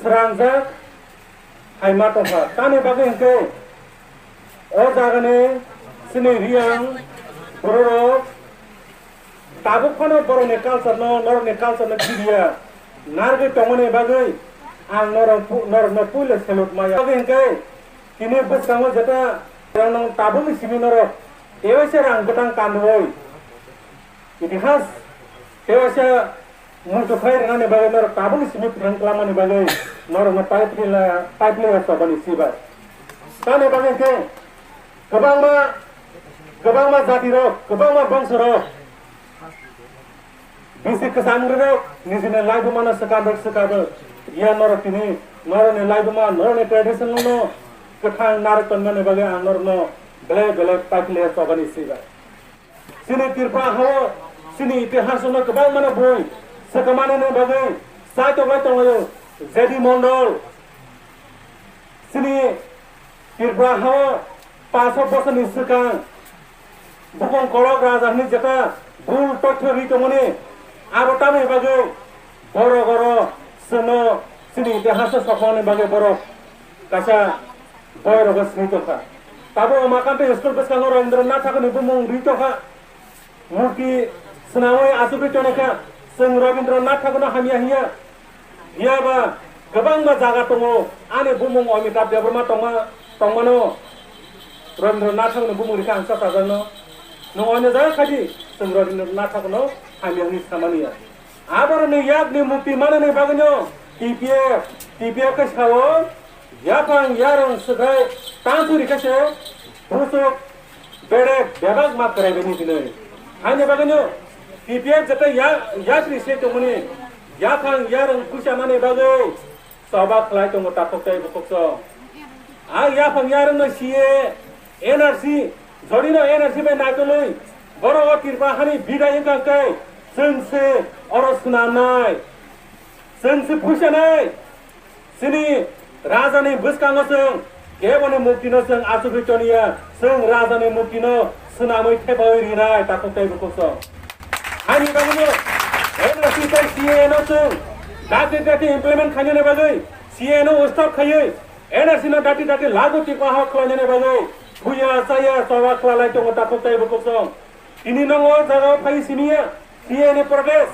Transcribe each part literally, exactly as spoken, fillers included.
Srangjak hai ma tongkha. Tamni bagwi hwnkhe o jagani chini Riyang bororok tabuk phano borokni culture no, norokni culture no kiriya narwgwi tongmani bagwi ang norok pu-, norokno puila salute maya. Bagwi hwnkhe tini bwskango jeta norok tabukni simi norok tewaisa rang bwtang kanwi itihas tewaisa muitu khlai rwnani bagwi norok tabukni simi phrang klamani bagwi norokno pipeline, pipeline chobani sibai. Tamni bagwi khe kwbangma, kwbangma jatirok, kwbangma bongsorok bisi kwcham rok nijini laibuma no swkang rok swkang rok ya norok tini norokni laibuma, norokni tradition no kwthang narwk tonmani bagwi ang norokno belai belai pipeline chobani sibai. Chini Tripura hao chini itihas no kwbangma no bui swkangmani bagwi chai tonglai tonglaio. J D Mondol chini Tripura hao paanso bosorni swkang bukung kolok raja hwnwi jeta bul totho ri tongmani abo tamni bagwi borok oro chwngno chini itihas sokmani bagwi borok kaisa boirogo swi tongkha. Tabuk Umakanta school bwskango Rabindranath Thakurni bumung ri tongkha. Murti swnamwi achugwi tongkha. Chwng Rabindranath Thakurno hamya hiya. Phiya ba kwbangma jaga tongo. Ani bumung Amitabh Debbarma tongma, tongmano Rabindranath Thakurni bumung rikha ang sachajakno. Nwng oino jaga khaidi chwng Rabindranath Thakurno hamya hwnwi samani ya. Aborokni yakni mukti manani bagwino T P F, T P F khe sao, yaphang yarwng swkrai tangthwi rikha se, busuk bedek bebak ma kwrai bini hinwi. Haini bagwino T P F jeta ya-, yakri se tongmani, yaphang yarwng puisa mani bagwi choba khlai tongo takhuk tei bukhuk song. A yaphang yarwngno C A A, N R C, jodi no N R C bai naitolwi borok o Tripura hani bidai wngkha khe chwng se oro swnamnai, chwng se phuisanai. Chini rajani bwskango chwng keboni muktino chwng achugwi toniya, chwng rajani muktino swnamwi thepawi rinai takhuk tei bukhuk song. Ani bagwino N R C tei C A A no chwng dakti dakti implement khainani bagwi C A A no stop khaiwi N R C no dakti dakti lagu tikwa hok khlainani bagwi phuya chaya choba khwlalai tongo takhuk tei bukhuk song. Tini nong o jaga o phai simiya, C A A ni protest.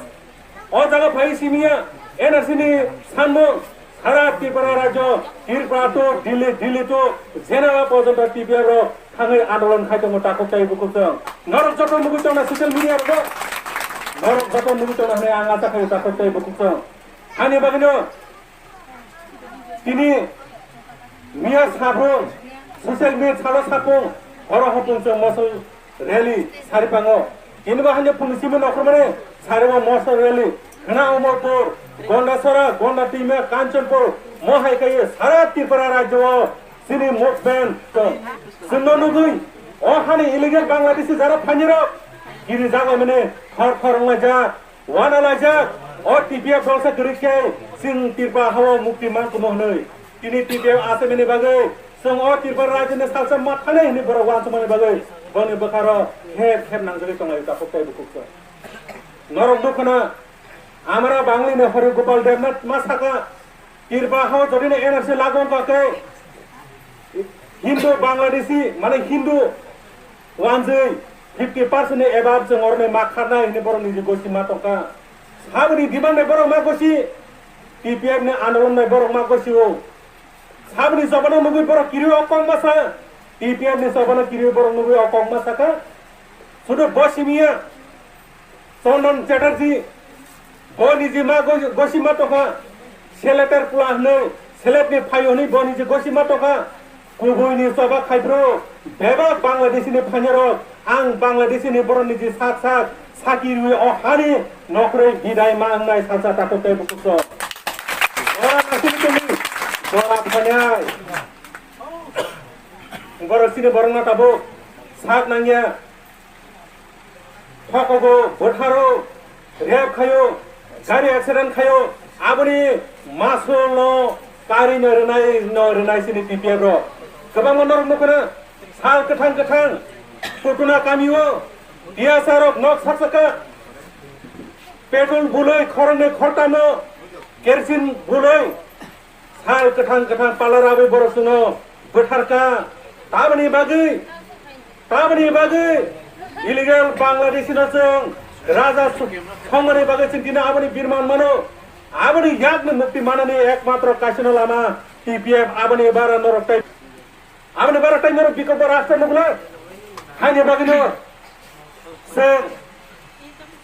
O jaga phai simiya, N R C ni sanmung. Sara Tripura rajyo, Tripura to Delhi, Delhi to Geneva porjonto T P F rok thangwi andolon khai tongo takhuk tei bukhuk song. Norok joto nugwi tongna social media rok. Norok joto nugwi tongna hwnwi ang acha khaio takhuk tei bukhuk song. Hani bagwino tini miya saphung, social media salo sapung, horo hopung chwng mosol rally saripango. Tini bo hanya phung simi nokhormani saribo mosol rally. Khna Omorpur, Gondasora, Gonda Timia, Kanchanpur, mo hai kaiye sara Tripura rajyo o chini movement. Chwngno nugwi, o hani illegal Bangladeshi jara phainirok, kiri jaga mene, khor khor wnglaijak. Wana laijak, o T P F dol sa kwrwi khe chwng Tripura hao mukti man kumo hwnwi. Tini T P F asemini bagwi chwng o Tripura rajyoni salsa ma thanai hwnwi borok uansukmani bagwi boni bwkharo khep khep nangjagwi tonglai takhuk tei bukhuk se. Norok nukho na, amara Banglini Hari Gopal Devnath ma saka, Tripura hao jodi no N R C lagu wngkha khe Hindu Bangladeshi, mane Hindu wanjwi fifty percent ni above chwng oroni ma kharnai hwnwi borok niji gosi ma tongkha. Saboni demand bai borok ma gosi, T P F ni andolon bai borok ma gosi o. Saboni jobano nugwi borok kiriwi o kok ma sa, T P F ni jobano kiriwi borok nugwi o kok ma saka. Sudu bo simiya, Chandan Chatterjee, bo niji ma go-, gosi ma tongkha, Sylhet er pula hwnwi, Sylhet ni phaio hwnwi bo niji gosi ma tongkha, kubui ni choba khai phuru, bebak Bangladeshi ni phainai rok, ang Bangladeshi ni borok niji sak sak, saki rwi o hani nokroi bidai ma wngnai salsa takhuk tei bukhuk song. Jora nasini tongwi, jora phainai. Borok chini borok no tabuk sak nangya. Thokogo, bwtharo, rape khaio, gari accident khaio, aboni masulno karino rwnai, no rwnai chini T P F rok. Kwbangma norok nukho na, sal kwthang kwthang, Kutuna kamio, tiyasa rok nok sak saka, petrol buloi, khoroknwi khortamno, kerosene buloi, Sal kwthang kwthang pala rabwi borok chwngno bwtharkha. Tamoni bagwi, tamoni bagwi illegal Bangladeshi no chwng raja songmani bagwi chwng tini aboni birman mano. Aboni yakni mukti manani ekmatro kaisano lama T P F. Aboni bara norok tai, aboni bara tai norok bikolpo rasta nukla. Haini bagwino chwng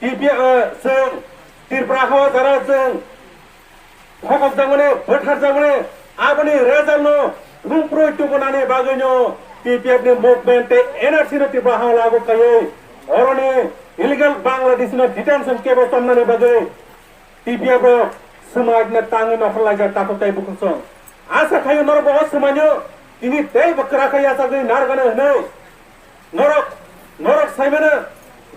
T P F, eh, chwng Tripura hao jara chwng Phokokjakmani, bwtharjakmani, aboni result no lungproi tubunani bagwino T P F ni movement tei N R C no Tripura hao lagu kaiwi oroni illegal Bangladeshi no detention camp o chomnani bagwi T P F rok swmai na tangwi nokhorlaijak takhuk tei bukhuk song. Asa khaio norok bo o swmaino tini tei bo kwrak khe yachagwi narwkgano hwnwi. Norok, norok saimano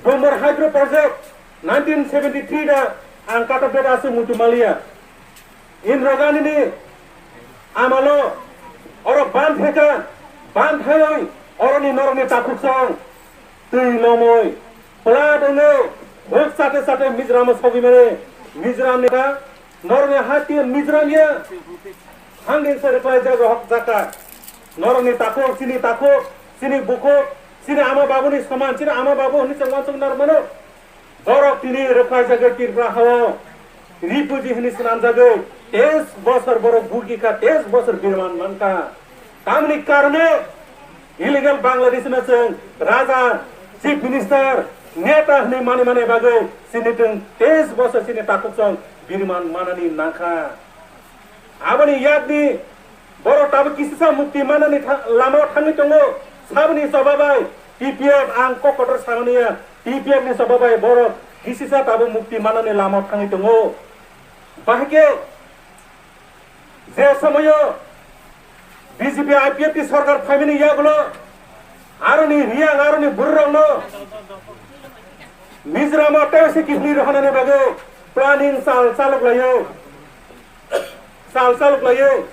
Dombor Hydro Project nineteen seventy three da ang kata beda aswk muitu maliya. Indira Gandhi ni amalo oro ban theka, ban thayoi oroni norokni takhuk song twi lomoi pla dongoi huk chate chate Mizoram sogwi mani Mizoram ni ka norokni hati Mizoram ya hangin se reklai jago hok jaka norokni takhuk chini takhuk chini bukhuk chini ama babuni soman chini ama babu hwnwi chwng wansuk nar mano. Borok tini rwkhlaijagwi Tripura hao refugee hwnwi swnamjagwi teis bosor borok bugikha, teis bosor birman mankha. Tamni karone illegal Bangladesh no chwng raja, chief minister, neta hwnwi mani mani bagwi chini twng teis bosor chini takhuk chwng birman manani nangkha. Aboni yakni borok tabuk kisisa mukti manani tha-, lamao thangwi tongo. Saboni choba bai T P F ang kok kotor samani ya. T P F ni choba bai borok kisisa tabuk mukti manani lamao thangwi tongo. Bahai khe je somoyo B J P I P F T sorkar phaimani yagulo aroni riyang aroni burrokno Mizoram o tei se kisni rohonani bagwi planning sal saluk layo. Sal saluk layo.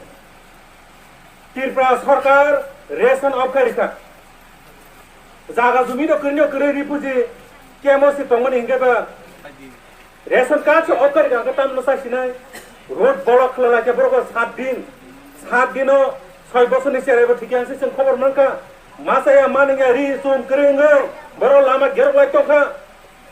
Tripura sorkar ration off kha rikha. Jaga jumi no kwrwino kwrwi refugee camp o se tongmani hinkhe ba ration card se off kha rikha, hinkhe tamno sa sinai. Road block khlai laikha borok sat din. Sat dino soi bosorni cherai bo thikya se chwng khobor mankha. Masa ya maningya ri chum kwrwi wngwi borok lama gerok lai tongkha.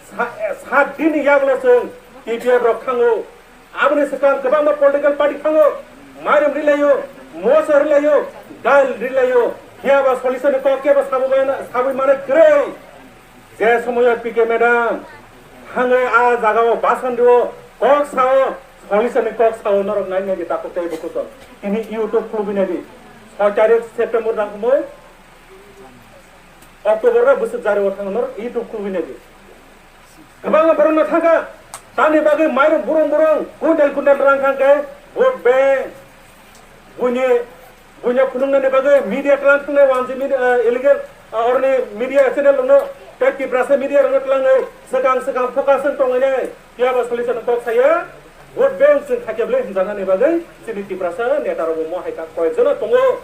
Sa-, sat din ni yagulo chwng T P F rok thango. Aboni swkang kwbangma political party thango. Mairum rilaio, moso rilaio, dal rilaio. Phiya ba solution ni kok kebo sabwi mane, sabwi mane kwrwi. Je somoyo P K madam thangwi a jagao basan rio, kok sao, solution ni kok sao norok nai nai di takhuk tei bukuto. Tini YouTube khulubwi nai di. Soi tarik September nang kumui. October ro bwswk jari o thang norok YouTube khulubwi nai di. Kwbangma borok no thangkha. Tamni bagwi mairum burung burung kuntal kuntal rang thangkhe vote bank. Buini, buini phunuknani bagwi media tlang thangnai wanjwi media, eh, illegal, eh, oroni media channel rokno tei Tiprasa media rokno tlangwi swkang swkang focus wng tonglainai. Phiya ba solution kok saya vote bank chwng khaikhe bwlai hwnjaknani bagwi chini Tiprasa neta rokbo mo hai kha koyekjono tongo.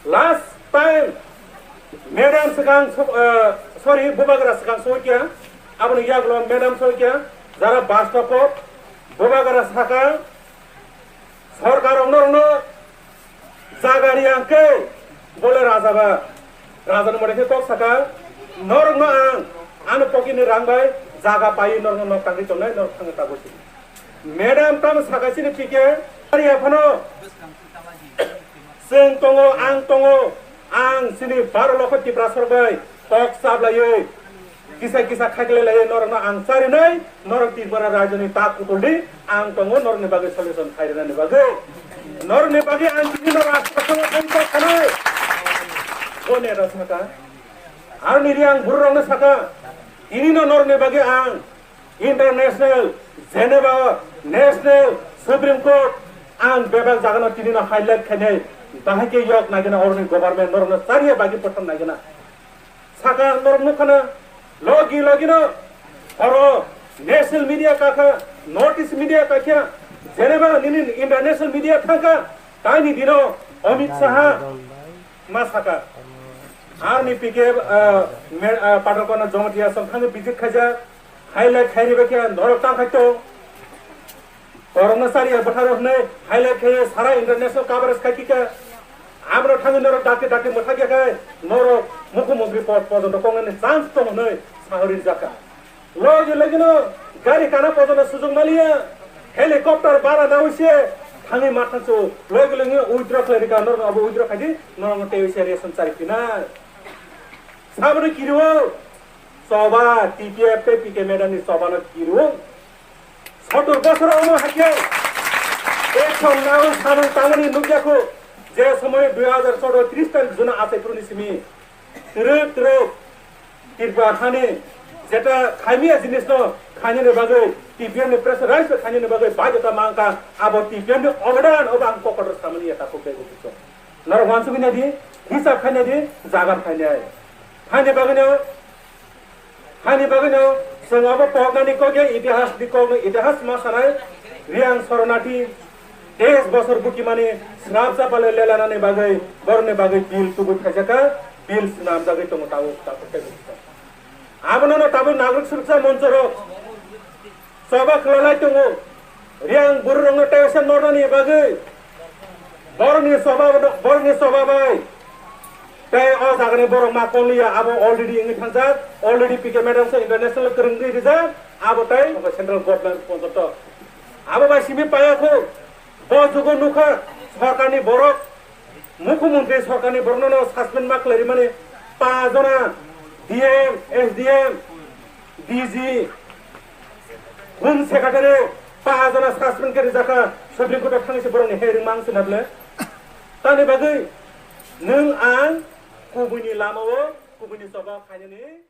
Last time madam swkang so-, eh, sorry, bubagra swkang sokya, aboni yagulo madam sokya, jara bus stop o bubagra saka, sorkar rokno rokno jaga riyang khe bole raja ba, raja ni mode khe kok saka, norokno ang, ano pocket ni rang bai jaga pai norokno nok tangwi tongnai, norok thangwi tabuk. Madam tamo saka chini P K, ari aphano Chwng tongo, ang tongo, ang chini baro lokho Tiprasarok bai kok chaplaiwi kisa kisa khaikhlai laiwi norokno ang charinai, norok Tripura rajyoni tak kutuldi ang tongo, norokni bagwi solution khairwnani bagwi. Norokni bagwi ang chini norok aswk aswk thangwi kok sanai. Bo neta saka. Aroni ri ang bururokno saka. Tinino norokni bagwi ang International, Geneva, National, Supreme Court, ang bebak jagano tinino highlight khainai, bahai khe yok naigena oroni government norokno chariya bagwi pothor naigena. Saka norok nukhana, logi logino, oro national media kakha, North East media kakha, Geneva nini international media thangkha, taini dino Amit Saha ma saka. Aroni P K, ah, me-, ah, Patalkona Jamatia song thangwi visit khaijak, Hai lai khairi bai khe norok tang khai tong. Korokno chariya bwtharo hwnwi highlight khe sara international coverage khai kika. Abro thangwi norok dakti dakti mwthak ya khe norok mukhyamantri pod pojonto kongnani chance tongo hwnwi sahori jaka. Logi logino gari kana pojono sujung maliya, helicopter bara nawi se thangwi ma thangsu. Logi logi withdraw khlai rika, norok abo withdraw khaidi, norok tei se ration chari pina. Saboni kiriwo, choba, T P F tei P K madam ni choba no kiriwo. Sotor bosor omo hakhe, ekson nawi samung tangmani nukya kho, je somoy dui hajar choudo tris tarik juna achai phuruni simi. Twrwk twrwk Tripura hani jeta khaimya jinisno khainani bagwi T P F ni pressurize khainani bagwi baidhota mangkha, abo T P F ni obodan obo ang kokotor samani ya takhuk tei bukhuk. Norok wansugwi naidi, hisab khainai di, jaga khainai. Hani bagwino, hani bagwino chwng abo koknani kokya itihas ni kokno itihas ma sanai Riyang Soronati Teis bosor bukimani swnam chapale lelanani bagwi borokni bagwi bill tubui khaijaka, bill swnamjagwi tongo tabuk tabuk tei bwswk. Abono no tabuk nagruk swrwksa monchorok choba khwlalai tongo. Riyang bururokno tei se nornani bagwi borokni choba, borokni choba bai tei o jagani borok ma konliya abo already wngwi thangjak, already P K madam se international kwrwngwi rijak, abo tei central government ponjoto. Abo bai simi paya kho. Bo jugo nukha sorkarni borok, mukhyamantri sorkarni borokno no suspend ma khlai rimani, pa jona D M, S D M, D G, Home Secretary, pa jona suspend khe rijakha, Supreme Court o thangwi se borokni hearing mang se nable. Tani bagwi nwng ang kubuini lamao, kubuini choba khainani.